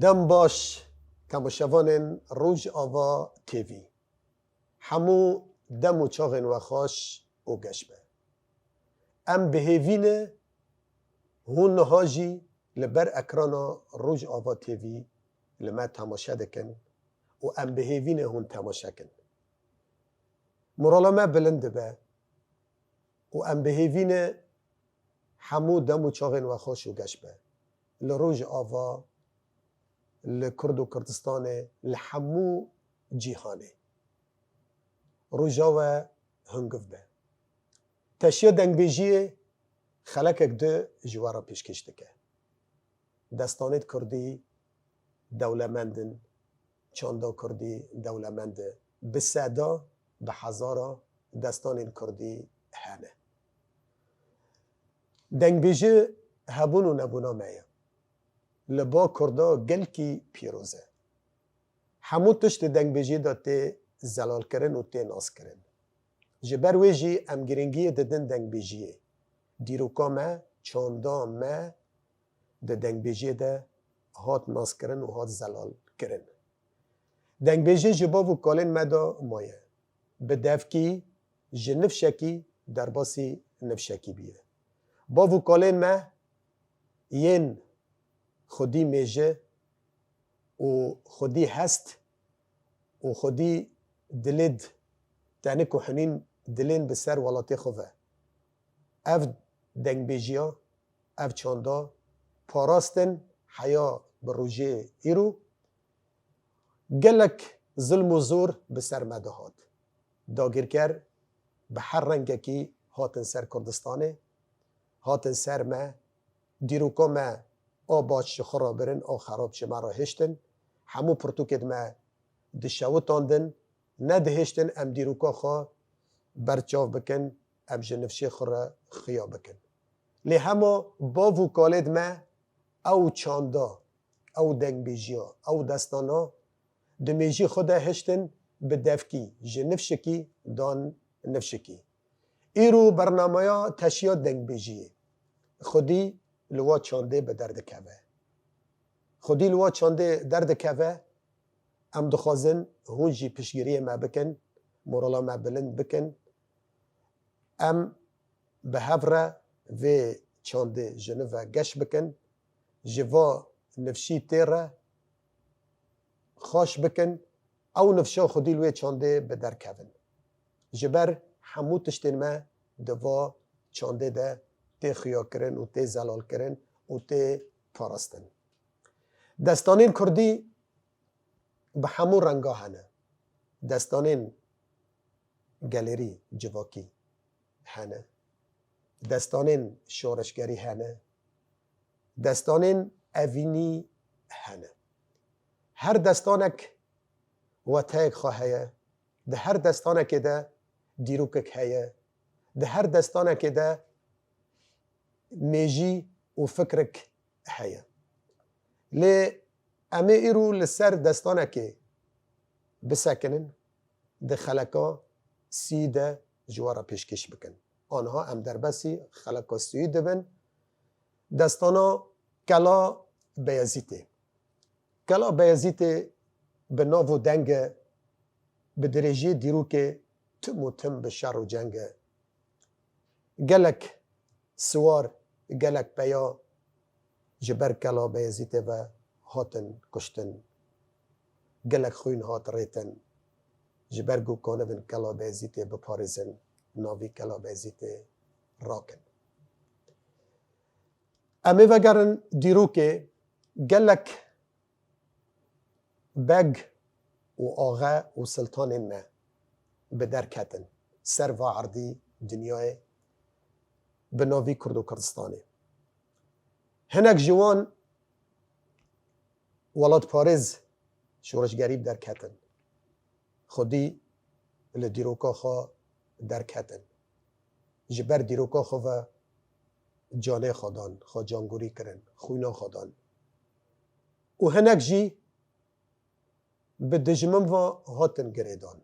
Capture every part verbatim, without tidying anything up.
Dem baş, temaşevanên Rojava T V. Hemû dem û çaxên we xweş û geş be. Em bi hêvî ne hûn niha jî li ber ekrana Rojava T V li me temaşe dikin û em bi hêvî ne hûn temaşe kin. Morala me bilind dibe û em bi hêvî ne hemû dem û çaxên we xweş û geş be. Li Rojava, li Kurd û Kurdistanê, li hemû cîhanê. Roja we hungiv be. Teşiya dengbêjiyê xelekek di ji we re pêşkêş dike. Destanêd kurdî dewlemend in, çanda kurdî dewlemend e. Bi seda, bi hezara destanên kurdî hene. Dengbêji hebûn û nebûna me ye. Li ba kurda gelkî pîroz e. Hemû tişt di dengbêjiyê de tê zelalkirin û tê naskirin. Ji ber wê jî em girîngiyê didin dengbêjiyê. Dîroka me, çanda me di dengbêjiyê de hat naskirin û hat zelalkirin. Dengbêjî ji bav û kalên me de maye. Bi devkî, ji nifşekî derbasî nifşekî bûye. Bav û kalên me yên xwedî mêje û xwedî hest û xwedî dilêd tenik û hinîn dilên bi ser welatê xwe ve. Ev dengbêjiya, ev çanda parastin heya bi rojê îro gelek zilm û zor bi ser me de hat. Dagirker bi her rengekî hatin ser Kurdistanê, hatin ser me, dîroka me a baş ji xwe re birin, a xerab ji me re hiştin. Hemû pirtûkêd me dişewitandin, nedihiştin em dîroka xwe berçav bikin, em ji nifşê xwe re xiya bikin. Lê hema bav û kalêd me ew çanda, ew dengbêjiya, ew destana di mêjî xwe de hiştin, bi devkî, ji nifşikî dan nifşikî. Îro bernameya teşiya dengbêjiyê xwedî li wa çandê bi derdikeve. Xwedî li wa çandê derdikeve, em dixwazin hûn jî piştgiriyê me bikin, morala me bilind bikin. Em bi hev re vê çandê ji nû ve geş bikin, ji va nifşî tê re xweş bikin, ew nifşa xwedî li wê çandê bi derkevin. Ji ber hemû tiştên me di va çandê de tê xuyakirin û tê zelalkirin û tê parastin. Destanên kurdî bi hemû renga hene. Destanên gelêrî civakî hene. Destanên şoreşgerî hene. Destanên evînî hene. Her destanek weteyek xwe heye. Di her destanekê de dîrokek heye. Di her destanekê de mêjî û fikrek heye. Lê em ê îro li ser destanekê bisekinin, di xeleka sî de ji we re pêşkêş bikin. Aniha em derbasî xeleka sî dibin. Destana Kela Beyazîtê. Kela Beyazîtê bi nav û deng e, bi dirêjiyê dîrokê tim û tim bi şer û ceng e. Gelek siwar, gelek peya ji ber Kela Beyazîtê ve hatin kuştin. Gelek xwîn hat rêtin. Ji ber ku kanibin Kela Beyazîtê biparêzin, navî Kela Beyazîtê rakin. Em ê vegerin dîrokê, gelek beg û axe û siltanên me bi der ketin ser va erdî dinyayê bi navî Kurd û Kurdistanê. Hinek ji wan welatparêz şoreşgerî bi der ketin. Xwedî li dîroka xwe derketin. Ji ber dîroka xwe ve canê xwe dan, xwe cangûrî kirin, xwîna xwe dan. Û hinek jî bi dijmin ve hatin girêdan.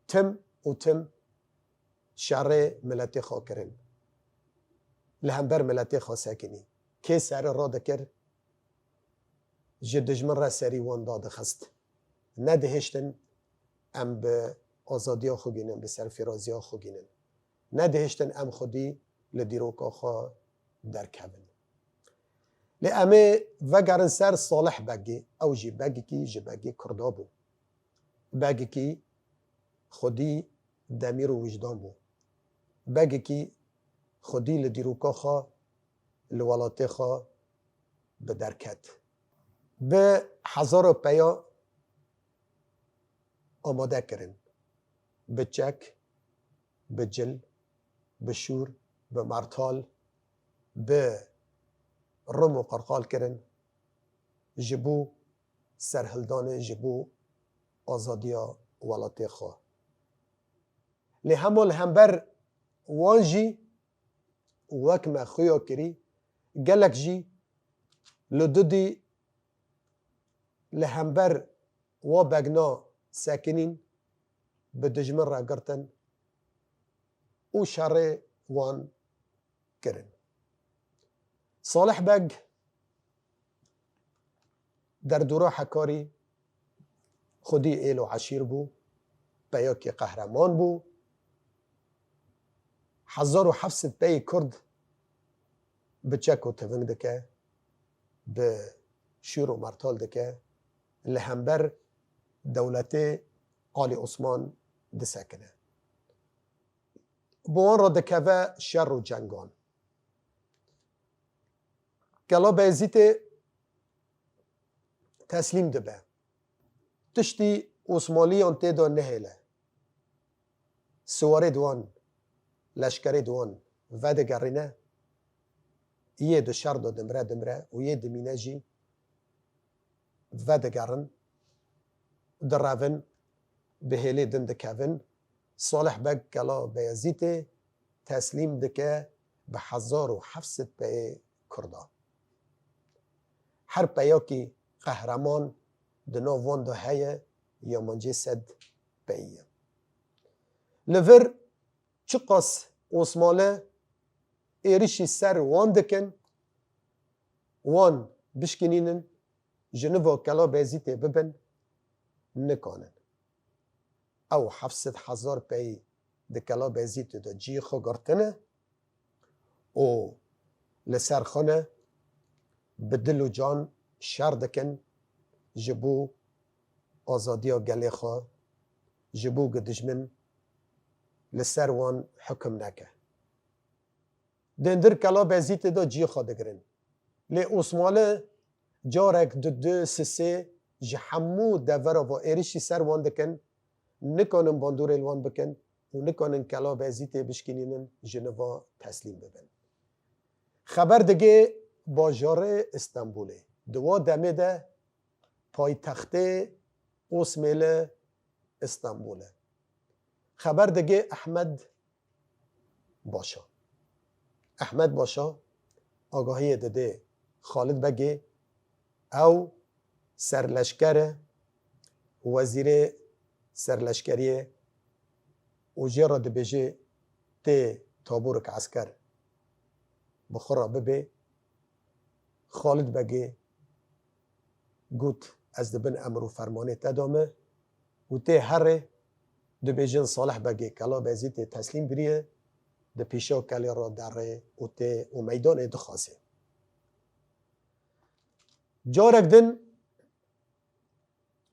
Tim û tim şerê miletê xwe kirin. Li hember miletê xwe sekinî. Kê serî radikir, ji dijmin re serî wan dadixist. Nedihiştin em bi azadiya xwe gînin, bi serfiraziya xwe gînin. Nedihiştin em xwedî li dîroka xwe derkevin. Lê em ê vegerin ser Salih Begê, ew jî begekî ji begê Kurda bû. Begekî xwedî demîr û wijdan bû. Begekî xwedî li dîroka xwe, li welatê xwe bi derket. Bi hezara peya amade kirin. Bi çek, bi cil, bi şûr, bi mertal, bi rim û qirqal kirin. Ji bo serhildanê, ji bo azadiya welatê xwe. Lê hema li hember wan jî wek me xuya kirî, gelek jî li dudî li hember wa begna sekinîn, bi dijmin re girtin û şerê wan kirin. Salih Beg derdora Hekarî xwedî êl û eşîr bû, peyakê qehreman bû. Hezar û heft sed peyê Kurd bi çek û tiving dike, bi şûr û mertal dike, li hember dewletê Alî Osman disekine. Bi wan re dikeve şer û cengan. Kela Beyazîtê teslîm dibe. Tiştî Osmaniyan tê de nehêle. Siwarê di wan, leşkerê di wan vedigerîne, yê di şer de dimre dimre û yê dimîne jî vedigerin, direvin, bi hêlê din dikevin. Salih Beg Kela Beyazîtê teslîm dike bi hezar û heft sed peyê Kurda. Her peyakî qehreman di nav wan de heye, yamancê sed peyî ye. Li vir çiqas Osmali êrişî ser wan dikin, wan bişkinînin, ji niva Kela Beyazîtê bibin, nikanin. Ew heft sed hezar peyî di Kela Beyazîtê de cihê xwe girtine û li ser xwe ne, bi dil û can şer dikin ji bo azadiya gelê xwe, ji bo ku dijmin li ser wan hukim neke. Di hundir Kela Beyazîtê de cihê xwe digirin. Lê Osmali carek, du, du, sê, sê ji hemû devera ve êrişî ser wan dikin, nikanin bandorê li wan bikin û nikanin Kela Beyazîtê bişkînînin, ji niva teslîm bibin. Xeber digê bajarê Îstanbulê. Di wa demê de paytextê Osmêli Îstanbul e. Xeber digê Ehmed Başa. Ehmed Başa agahiyê didê Xalid Begê, ew serleşker e, wezîrê serleşkeriyê û jê re dibêje tê taborek esker bi xwe re bibê. Xalid Begê got, ez di bin emir û fermanê te de me û tê herê, dibêjin Salih Begê Kela Beyazîtê teslîm biriye, di pêşa kelê re derê û tê û meydanê dixwaze. Carek din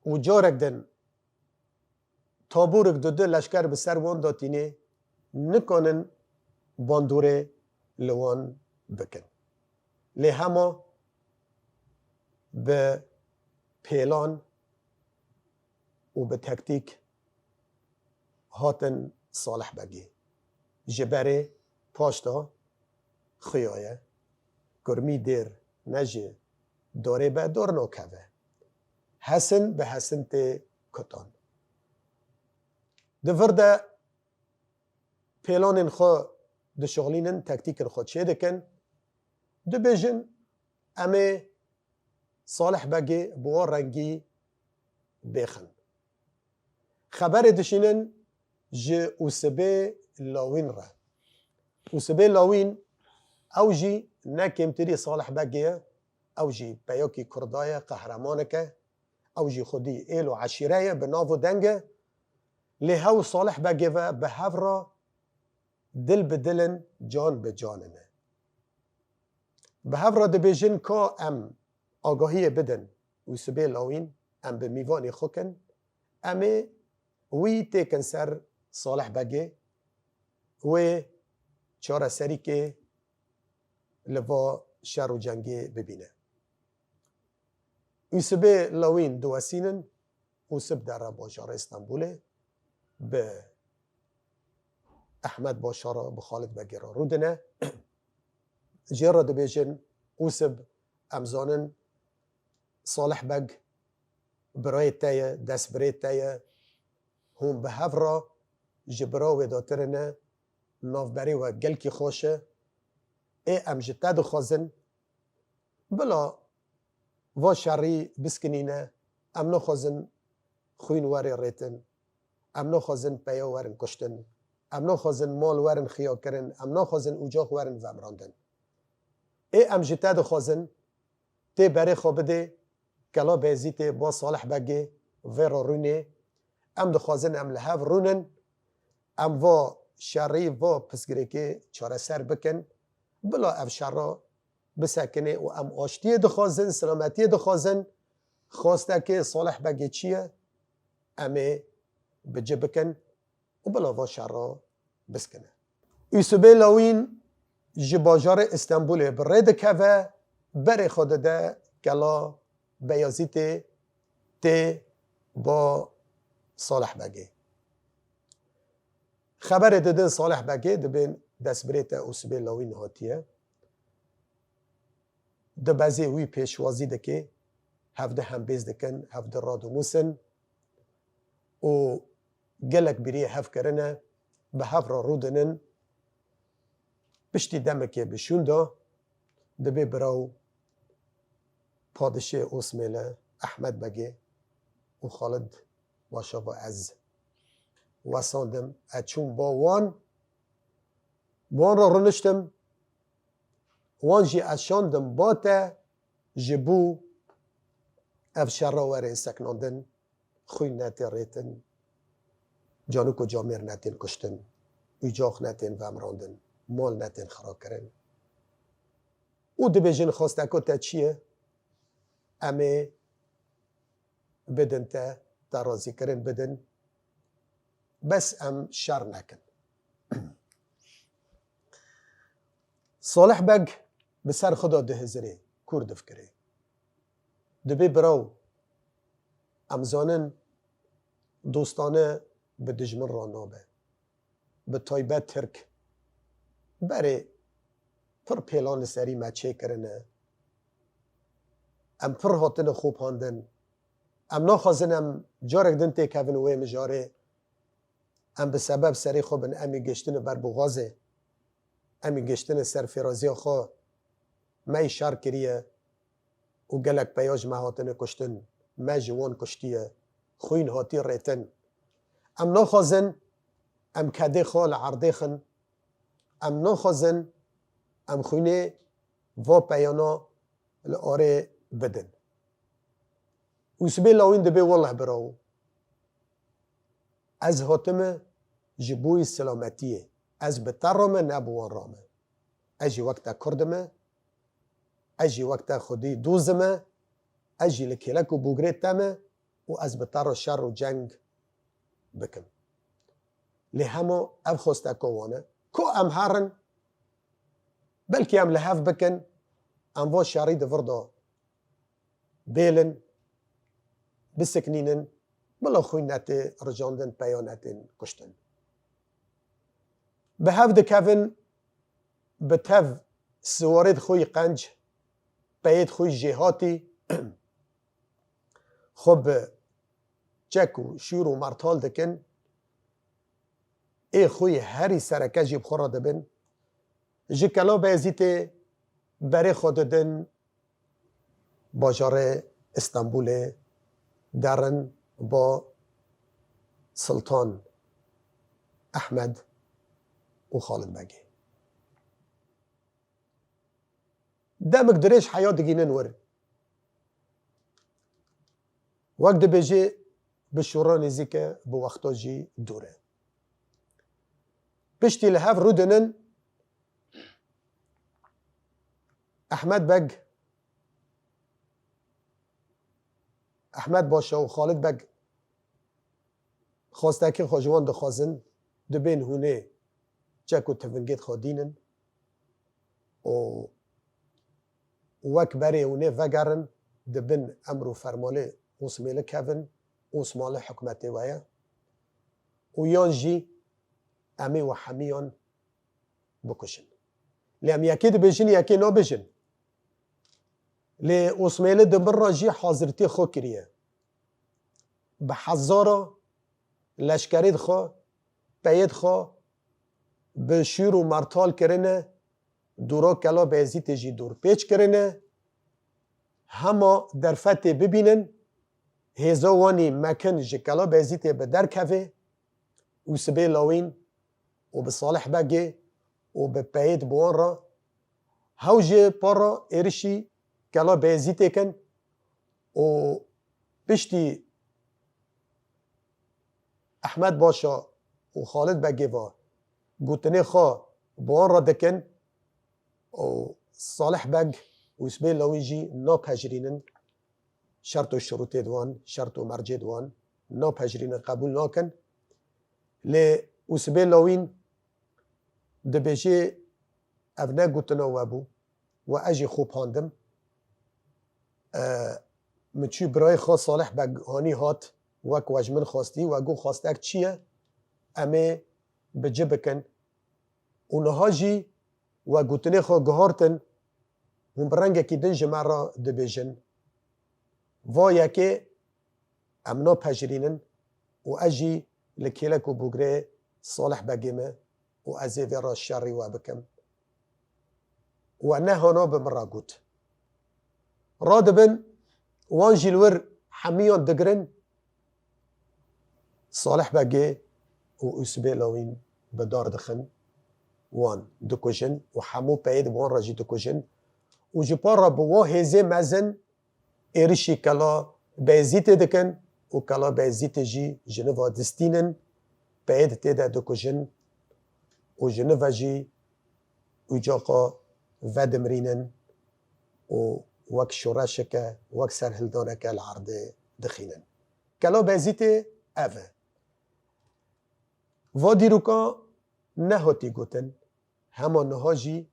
û carek din taborek du du leşker bi ser wan de tîne, nikanin bandorê li wan bikin. Lê hema bi pêlan û bi tektîk hatin Salih Begê. Ji berê paşta xuya ye. Kurmî dêr ne ji dorê be dor nakeve. Hesin bi hesin tê kutan. Di vir de pêlanên xwe dişixulînin, tektîkên xwe çêdikin. Dibêjin, em ê Salih Begê bi wan rengî bêxin. Xeberê dişînin ji Usibê Lawîn re. Usibê Lawîn, ew jî ne kêmtirî Salih Begê ye, Ew jî peyokî Kurda ye, qehremaneke. Ew jî xwedî êl û eşîre ye, bi nav û deng e. Lê hew Salih Begê ve bi hev re dil bi dil in, can bi can in. Bi hev re dibêjin ka em agahiyê bidin û sibê lawîn em bi mîvanê xwe kin, em ê wî têkin ser Salih Begê, wê çareserîkê li va şer û cengê bibîne. Û sibê lawîn diwesînin û sib dere bajarê Stenbolê bi Ehmed Başar re, bi Xalid Begê re rûdine. Jê re dibêjin, û sib em zanin Salih Beg birayê te ye, destbirê te ye. Hûn bi hev re ji bira wêdatir ne, navberê we gelkî xweş e. Ê em ji te dixwazin, bila va şerî biskinîne, em naxwazin xwîn were rêtin, em naxwazin peya werin kuştin, em naxwazin mal werin xiya kirin, em naxwazin ucax werin vemrandin. Ê em ji te dixwazin, tê berê xwe bidê, Kela Beyzîtê ba Salih Begê vê re rûnê. Em dixwazin em li hev rûnin, em va şerî, va pirsgirêkê çareser bikin. Bila ev şera bisekinê û em aştiyê dixwazin, silametiyê dixwazin. Xwestekê Salih Begê çi ye? Em ê bi ci bikin û bila va şera biskine. Û sibê lawîn ji bajarê Îstenbulê bi rê dikeve, berê xwe dide Kela Beyazîtê tê ba Salih Begê. Xeberê didin Salih Begê, dibên destbirê te û sibê lawîn hatiye. Dibezê wî pêşwazî dike, hevdi hembêz dikin, hevdi radinûsin û gelek bîriyê hev kirine, bi hev re rûdinin. Piştî demekê bi şûn de, dibê biraw padişê Osmêle Ehmed Begê û Xalid Başa va ez wesandim, ez çûm ba wan, wan re rûniştim, wan jî ez şandim ba te, ji bo ev şera were seknandin, xwîn netê rêtin, canik û camêr netên kuştin, ucax netên vemrandin, mal netên xirakirin. Û dibêjin xwesteko te çi ye? Em ê bidin te, te razîkirin bidin. Bes em şer nekin. Salih Beg bi ser xwe de dihizirê, kûr difikirê. Dibê biraw, em zanin dostane bi dijmin re nabe. Bi taybet Tirk. Berê pir pêlan li serî me çêkirine. Em pir hatine xopandin. Em naxwazin em carek din têkevin wê mijarê. Em bi sebeb serê xwe bin, em ê giştine ber boxazê. Em ê giştine ser fêraziya xwe. Me yî şer kiriye û gelek peya ji me hatine kuştin. Me ji wan kuştiye. Xwîn hatiye rêtin. Em naxwazin em kedê xwe li erdê xin. Em naxwazin em xwînê va peyana li arê bidin. Û sibê lawîn dibê, weleh birawo, ez hatime ji bo wî silametiyê. Ez bi te re me, ne bi wan re me. Ez jî wek te Kurd me, ez jî wek te xwedî doz me, ez jî li kêlek û bûgirê te me û ez bi te re şer û ceng bikim. Lê hema ev xwesteka wan e. Ku em herin, belkî em li hev bikin, em va şerî di vir de bêlin, bisiknînin, bila xwîn netê rijandin, peya netên kuştin. Bi hev dikevin, bi tev siwarêd xwe yî qenc, peyêd xwe yî jêhatî, xwe bi çek û şûr û mertal dikin, ê xwe yî herî sereke jî bi xwe re dibin. Ji Kela Beyazîtê berê xwe didin bajarê Îstanbulê, derin bo Sultan Ehmed û Xalid Begê. Demik dirêj heya digînin wir. Wek dibêjê, bi şûra nêzîk e, bi wexta jî dûr e. Piştî li hev rûdinin, Ehmed Beg, Ehmed Başa û Xalid Beg xwestekê xwe ji wan dixwazin, dibên hûnê çek û tivingêt xwe dînin û wek berê hûnê vegerin, di bin emr û fermanê Osmêli kevin, Osmanli hikûmetê we ye û yan jî em ê we hemiyan bikujin. Lê em yekê dibêjin, yekê nabêjin. Lê Osmêli di bin re jî hazirtiyê xwe kiriye. Bi hezara leşkerêd xwe, peyêd xwe bi şûr û mertal kirine, dûra Kela Beyezîtê jî dûrpêç kirine. Hema derfetê bibînin, hêza wanî mekin ji Kela Beyezîtê bi derkevê û sibê lawîn û bi Salih Begê û bi peyêd bi wan re hew jê para êrişî Kela Beyezîtê kin û piştî Ehmed Başa û Xalid Begê ve gotinê xwe bi wan re dikin û Salih Beg û Usbê Lawîn jî napejirînin şert û şurûtê di wan, şert û mercê di wan napejirînin, qebûl nakin. Lê Usbê Lawîn dibêjê ev ne gotina we bû, we ez jî xopandim. E, min çû birayê xwe Salih Beg hanî hat, wek we ji min xwestî, we got xwestek çi ye? Em ê bi ci bikin. Û niha jî we gotinê xwe guhartin, hûn bi rengekî din ji me re dibêjin. Va yekê em napejirînin û ez jî li kêlek û bûgrê Salih Begê me û ez ê vê re şerî we bikim. We nehana bi min re got. Radibin, wan jî li wir hemiyan digirin, Salih Begê û Usbê Lawîn bi dar dixin, wan dikujin û hemû peyêd bi wan re jî dikujin û ji par re bi wa hêzê mezin êrişî Kela Beyezîtê dikin û Kela Beyezîtê jî ji niva distînin, peyêd tê de dikujin û ji nive jî ucaqa vedimrînin û wek şoreşeke, wek serhildaneke li erdê dixînin. Kela Beyezîtê ev e. Va dîroka nehatî gotin, hema niha jî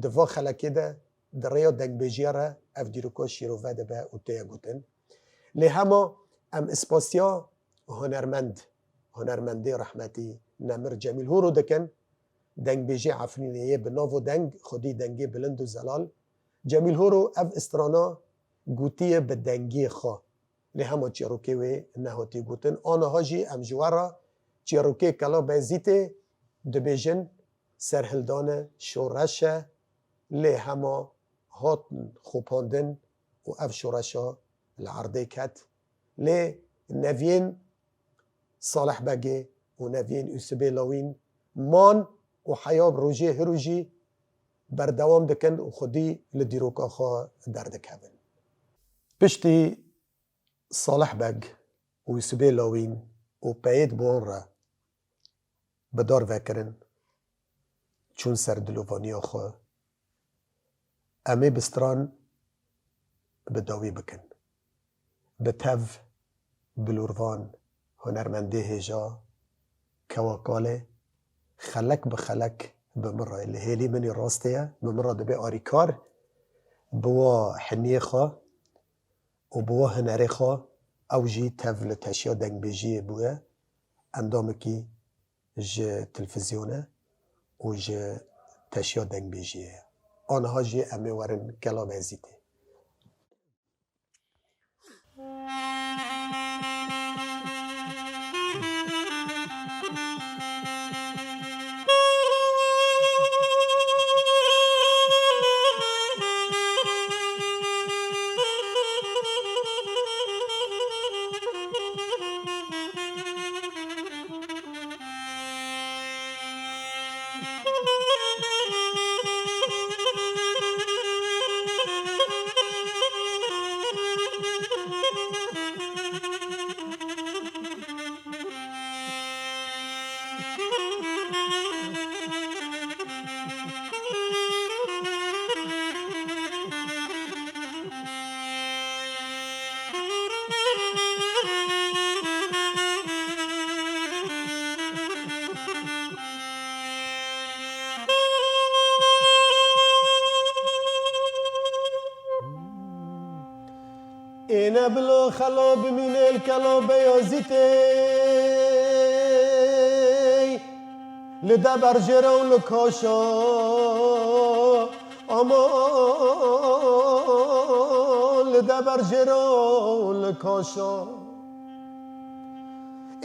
di va xelekê de di rêya dengbêjiya re ev dîroka şîrove dibe û tê ye gotin. Lê hema em ispasiya hunermend, hunermendê rehmetî Nemir Cemîl Horo dikin, dengbêjê Efrînê yê bi nav û deng, xwedî dengê bilind û zelal. Cemîl Horo ev strana gotiye bi dengê xwe. Lê hema çîrokê wê nehatî gotin. Aniha jî em ji we re çîrokê Kela Beyezîtê dibêjin, serhildane, şoreş e, lê hema hatin xopandin û ev şoreşa li erdê ket. Lê neviyên Salih Begê û neviyên Usibê Lawîn man û heya bi rojê hiro jî berdewam dikin û xwedî li dîroka xwe derdikevin. Piştî Salih Beg û Usibê Lawîn û peyêd bi wan re bi dar vekirin, çûn ser dilovaniya xwe. Em ê bi stran bi dawî bikin. Bi tev bilûrvan, hunermendê hêja, kewa kalê, xelek bi xelek bi min re, li hêlî min î rastê ye, bi min re dibê arîkar, bi wa hiniyê xwe û bi wa hunerê xwe, ew jî tev li teşiya dengbêjiyê bûye, endamekî ji televîzyonê û ji teşiya dengbêjiyê ye. Aniha jî em ê werin Kela Beyezîtê. Xelo bimîne li kelo Beyazîtê, li deber jêra û li kaşa. Aman li deber jêra û li kaşa.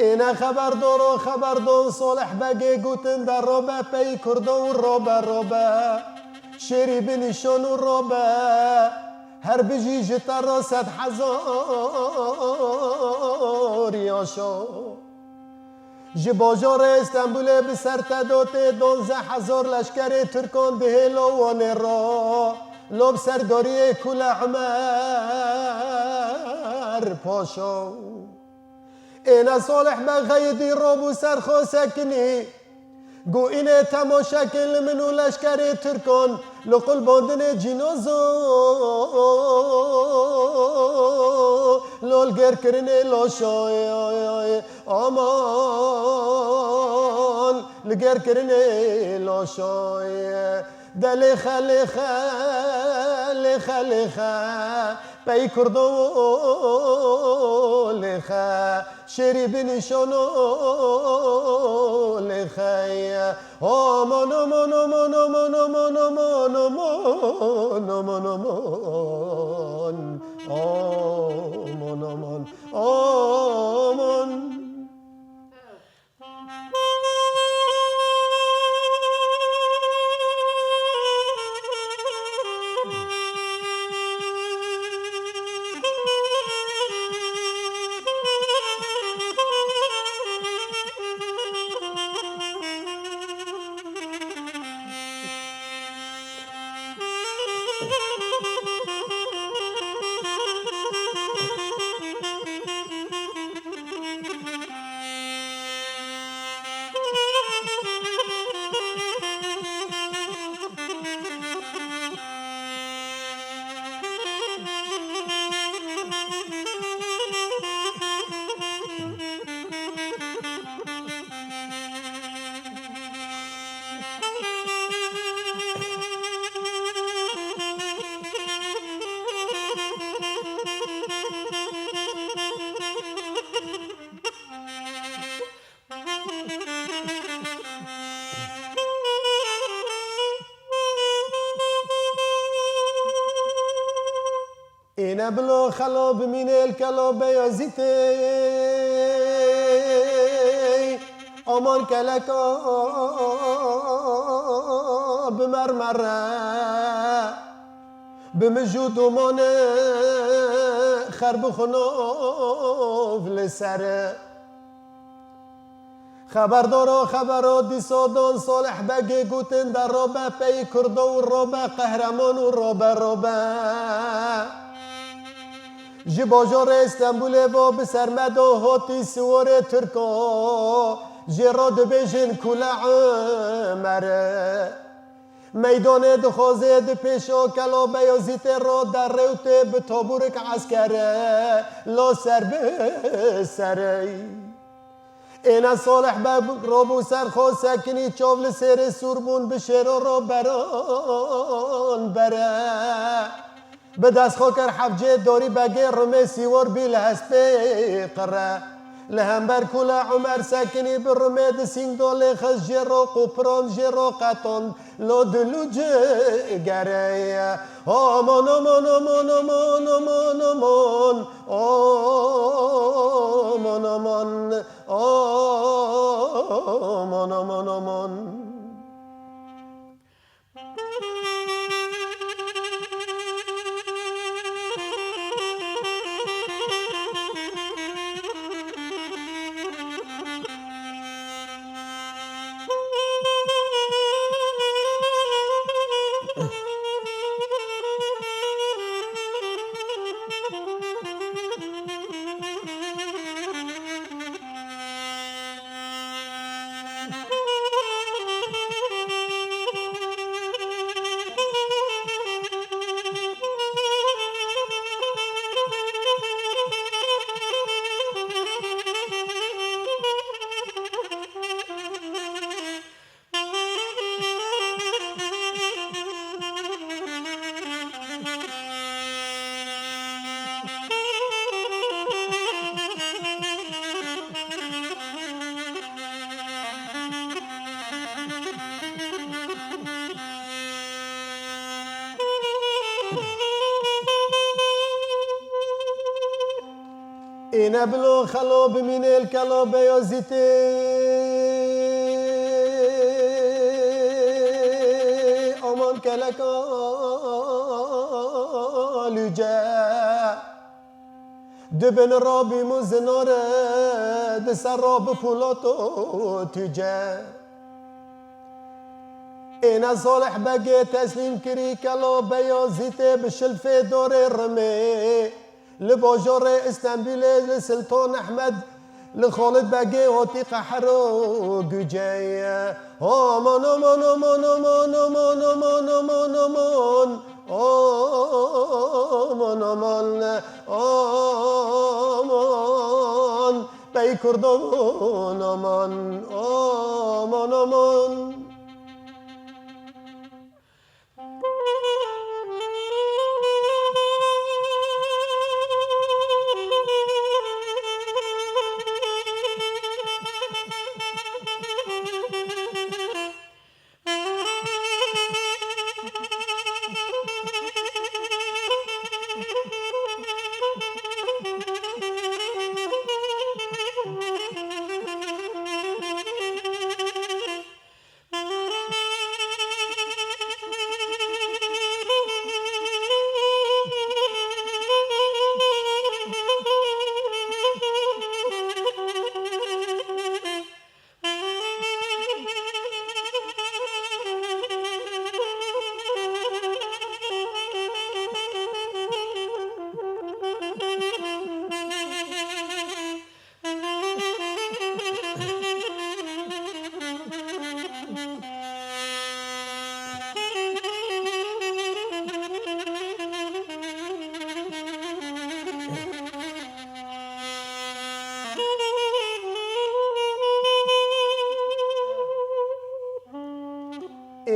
Êne xeberdaro xeberdon Salih Begê gotin de robe pey Kurdo û robe robe. Şêrî bi nîşan û robe. Her bijî ji te re sed hezar yaşa. Ji bajarê Stenbulê bi ser te dotê donzeh hezar leşkerê Tirkan dihêlo Wanê re. Lo bi serdariyê Kule Umer Paşa. Êne Salih Beg xeyidî robû ser xwe sekinî. Got, înê temaşe kin li min û leşkerê Tirkan li qulbandinê cînazo, li olgêrkirinê laşayê. Aman, li gêrkirinê laşayê. De lêxe, lêxe, lêxe, lêxe. Pey Kurdo lêxe, şêrî bi nîşano lêxe ye. Aman, aman, aman. Aman, aman, aman. Êne bilo xelo bimîne li kelo Beyazîtê. Aman keleka bi mermere, bi mij û domane xer bi xunov li ser. Xeberdaro xebero dîso don Salih Begê gotin de robe pey Kurdo û robe qehreman û robe robe. Ji bajarê Stenbulê vo bi ser me do hotî siwarê Tirko, jê re dibêjin Kule Umer. Meydanê dixwaze di pêşo kelo Beyazîtê ro derrewtê bi toburek eskere, lo ser bi serey. Êne Salih Beg robû ser xwe sekinî, çav li sêrê sûr bûn, bi şêro ro beran bere. Bi dest xwe kir hevcê dorî begê rimê sîwar bî li hespê qire. Li hember Kule Umer sekinî bi rimê di sîng dolê xist jê ro qûpiran jê ro qeton lo dil û cigerê. Aman, aman, aman. Aman, aman, aman, aman. Nebilo xelo bimîne li kelo Beyazîtê. Aman keleka lûce. Di bin rabîm û zinare di ser ra bi pûlato tûce. Êne Salih Begê teslîm kirî kelo Beyazîtê bi şilfê dorê rimê. Li bajarê Îstembîlê li Siltan Ehmed li Xalid Begê hatî qeher û gucey. Aman, aman, aman. Aman, aman, aman. Bey Kurdan aman, aman, aman.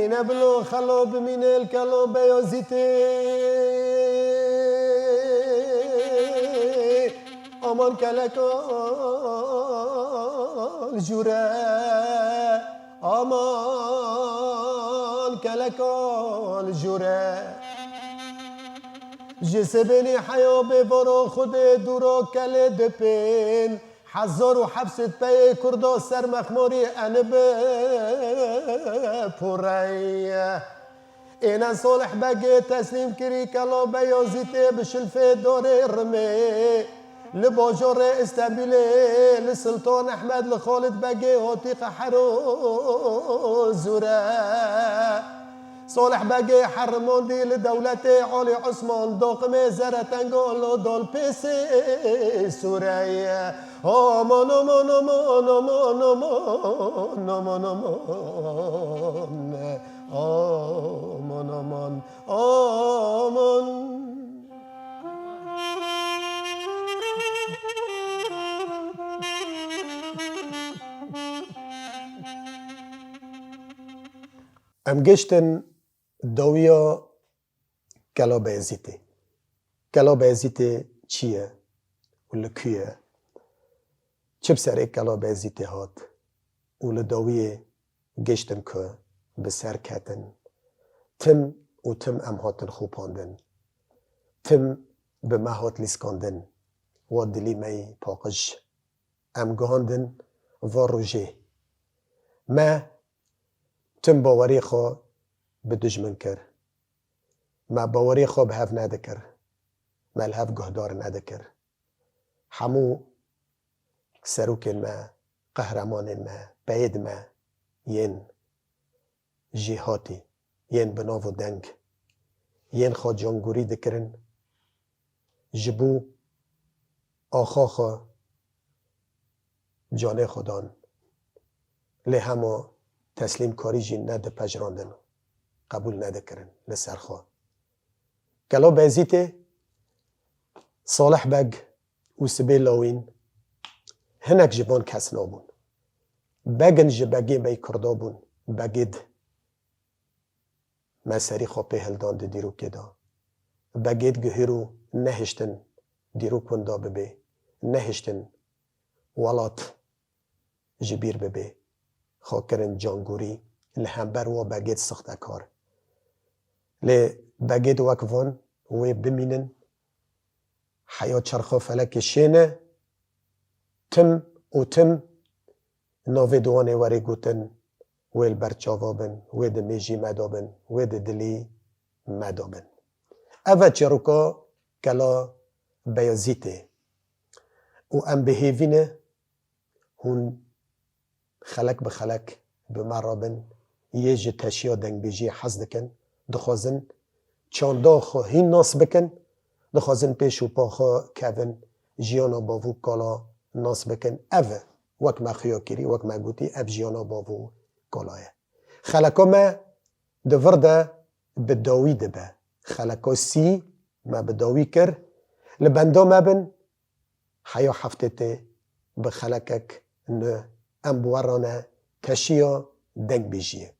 Êne bilo xelo bimîne li kelo Beyazîtê. Aman keleka li jûre, aman keleka li jûre. Ji sebênî heya bêvaro Xwedê dûra kelê dipên. Hezar û heft sed peyê Kurda ser mexmorî eni bi pûrey. Êne Salih Begê teslîm kirî kelo Beyazîtê bi şilfê dorê rimê. Li bajarê Îstembîlê li Siltan Ehmed li Xalid Begê hatî qeher û zûre. Salih Begê herimandî li dewletê Alî Osman doqimê zere tenga lo dol pêsê sûreye. Aman, aman, aman. Aman, aman, aman. Aman, aman, aman. Em giştin dawiya Kela Beyazîtê. Kela Beyazîtê çi ye û li ku ye? Çi bi serê Kela Beyazîtê hat û li dawiyê giştin ku bi ser ketin? Tim û tim em hatin xopandin. Tim bi me hat lîskandin. Wa dilî me yî paqij. Em guhandin va rojê. Me tim bawerî xwe bi dijmin kir. Me bawerî xwe bi hev nedikir. Me li hev guhdar nedikir. Hemû serokên me, qehremanên me, peyêd me yên jêhatî, yên bi nav û deng, yên xwe cangûrî dikirin, ji bo axa xwe canê xwe dan. Lê hema teslîmkarî jî nedipejirandin, qebûl nedikirin li ser xwe. Kelo Beyazîtê, Salih Beg û Sibê Lawîn hinek ji van kes nabûn. Begin ji begê bey Kurda bûn, begêd me serî xwe pê hildan di dîrokê de. Begêd guhîr û nehiştin dîrok winda bibê, nehiştin welat ji bîr bibê. Xwe kirin cangûrî, li hember wa begêd sixtekar. Lê begêd wek van wê bimînin, heya çerxa felekê şêne, tim û tim navê di wanê were gotin, wê li ber çava bin, wê di mêjî me de bin, wê di dilî me de bin. Ev e çîroka Kela Beyazîtê û em bi hêvî ne hûn xelek bi xelek bi me re bin, yê ji teşiya dengbêjiyê hez dikin, dixwazin çanda xwe hîn nas bikin, dixwazin pêş û pa xwe kevin, jiyana bav û kala nas bikin. Ev e, wek me xuya kirî, wek me gotî, ev jiyana bav û kala ye. Xeleka me di vir de bi dawî dibe. Xeleka sî me bi dawî kir. Li benda me bin, heya heftê tê bi xelekek nû em bi we re ne teşiya dengbêjiyê.